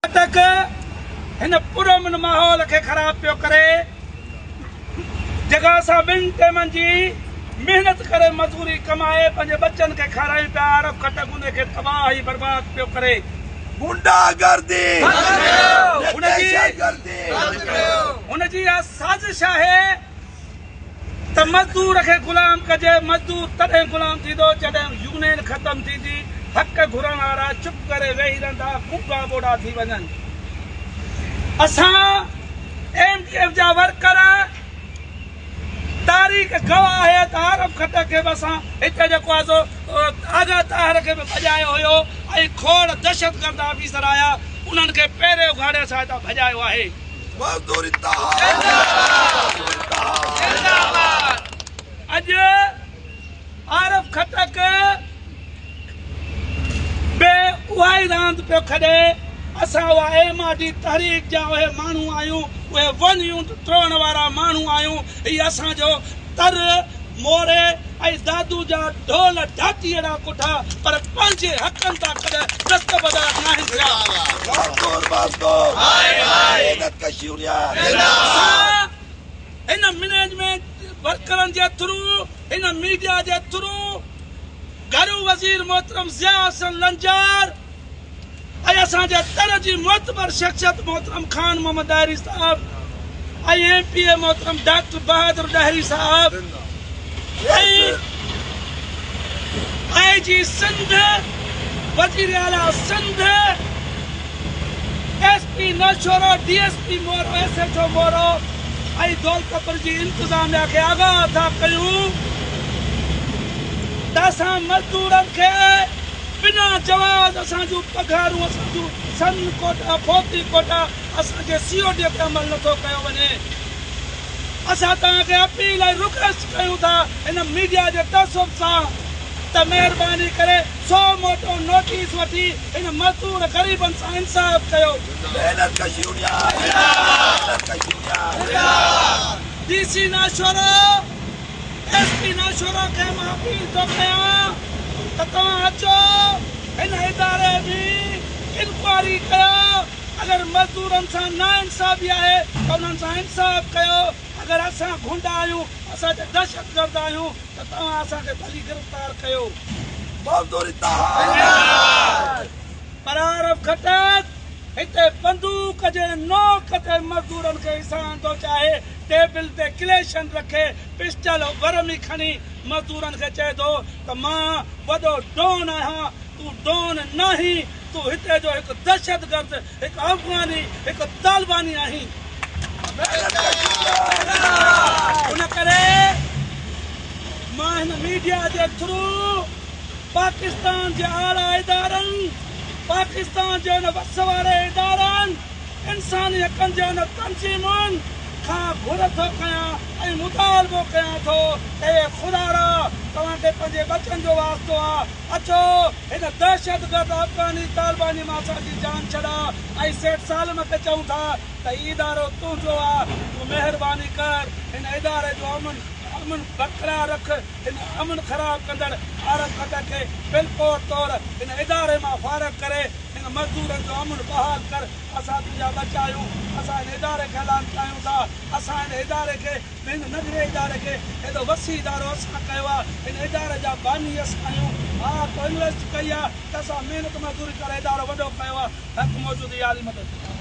خٽڪ هن پرامن ماحول کي خراب پيو ڪري، جيڪا اسان ٻن ٽيمن جي محنت ڪري مزوري ڪمائي پنهنجي ٻچن کي کارايون پيا، عارف خٽڪ ان کي تباهه ۽ برباد پيو ڪري. غنڊا گردي دهشتگردي. هن جي اها سازش آهي ته مزدور کي غلام ڪجي، مزدور تڏهن غلام ٿيندو جڏهن يونين ختم ٿيندي، حق گهرڻ وارا چپ ڪري ويهي رهندا، گونگا ٻوڙا ٿي وڃن. اسان ايم ڊي ايف جا ورڪر تاريخ گواهه آهي ته عارف خٽڪ کي به اسان هتي جيڪو آهي سو آغا طاهر کي به ڀڄايو هيو ۽ کوڙ دهشتگرد آفيسر آيا انهن کي پيري اگهاڙي اسان هتان ڀڄايو آهي. مزدور اتحاد اڄ عارف خٽڪ به اها ئي راند پيو کڏي. اسان اها ايم آر ڊي تحريڪ جا اهي ماڻهو آهيون، اهي ون يونٽ ٽوڙڻ وارا ماڻهو آهيون. هي اسان جو تر، موري ۽ دادو جا ڍول ڍاٽي اهڙا ڪٺا پر پنهنجي حقن تان ڪڏهن دستبردار ناهن ٿيا. مزدور مزدور محنت ڪش يونين. اسان هن مئنيجمينٽ ورڪرن جي ٿرو، هن ميڊيا جي ٿرو گهرو وزير محترم ضياء حسن لنجار ۽ اسان جي تر جي معتبر شخصيت محترم خان محمد ڏاهري صاحب ۽ ايم پي اي محترم ڊاڪٽر بهادر ڏاهري صاحب ۽ آء جي سنڌ، وزير اعليٰ Sindh, S P Naushahro, D S P Moro, S H O Moro ۽ Daulatpur جي انتظاميا کي آگاهه ٿا ڪيون ته اسان مزدورن کي بنا جواز اسان جون پگهارون، اسان جون سن ڪوٽا، فوتي ڪوٽا، اسان جي سي او ڊي تي عمل نٿو ڪيو وڃي. اسان توهان کي اپيل ۽ رڪويسٽ ڪيون ٿا هن ميڊيا جي تعصب سان ته مهرباني ڪري سو موٽو نوٽيس وٺي هن مزدور غريبن سان انصاف ڪيو. محنت ڪش يونين محنت ڪش union. D C Naushahro, S P Naushahro کي مان اپيل ٿو ڪيان ته توهان اچو هن اداري ۾ انڪوائري ڪيو اگر مزدورن سان ناانصافي آهي ته انهن سان انصاف ڪيو اگر اسان گهنڊا آهيون اسان جي دهشتگرد آهيون ته توهان اسان کي ڀلي گرفتار ڪيو. مزدور اتحاد. پر عارف خٽڪ هتي بندوق جي نوڪ تي مزدورن کي حصان ٿو چاهي، ٽيبل تي ڪليشن رکي پسٽل ور ۾ کڻي مزدورن کي چئي ٿو ته مان وڏو ڊون آهيان، تون ڊون ناهين، تون هتي جو هڪ دهشتگرد، هڪ افغاني، هڪ طالباني آهين. ان ڪري مان هن ميڊيا جي ٿرو پاڪستان جي اعليٰ ادارن، پاڪستان جي ان وس واري ادارن، انساني حقن جي ان تنظيمن کان گهر ٿو ڪيان ۽ مطالبو ڪيان ٿو ته اي خدارا توهان کي پنهنجي ٻچن جو واسطو آ، اچو هن دهشتگرد افغاني طالباني مان اسان جي جان ڇڏاء ۽ سيٺ سالم کي چئون ٿا ته هي ادارو تنهنجو آ، تون مهرباني ڪر هن اداري جو امن امن برقرار رک، هن امن خراب ڪندڙ عارب خٽڪ کي بالفور طور هن اداري مان فارغ ڪري هن مزدورن جو امن بحال ڪر، اسان تنهنجا ٻچا آهيون، اسان هن اداري کي هلائڻ چاهيون ٿا، اسان هن اداري کي هن ننڍڙي اداري کي ايڏو وسيع ادارو اسان ڪيو آهي، هن اداري جا باني اسان آهيون، ها تو انويسٽ ڪئي آهي ته اسان محنت مزدوري ڪري ادارو وڏو ڪيو آهي، حق موجود يا علي مدد.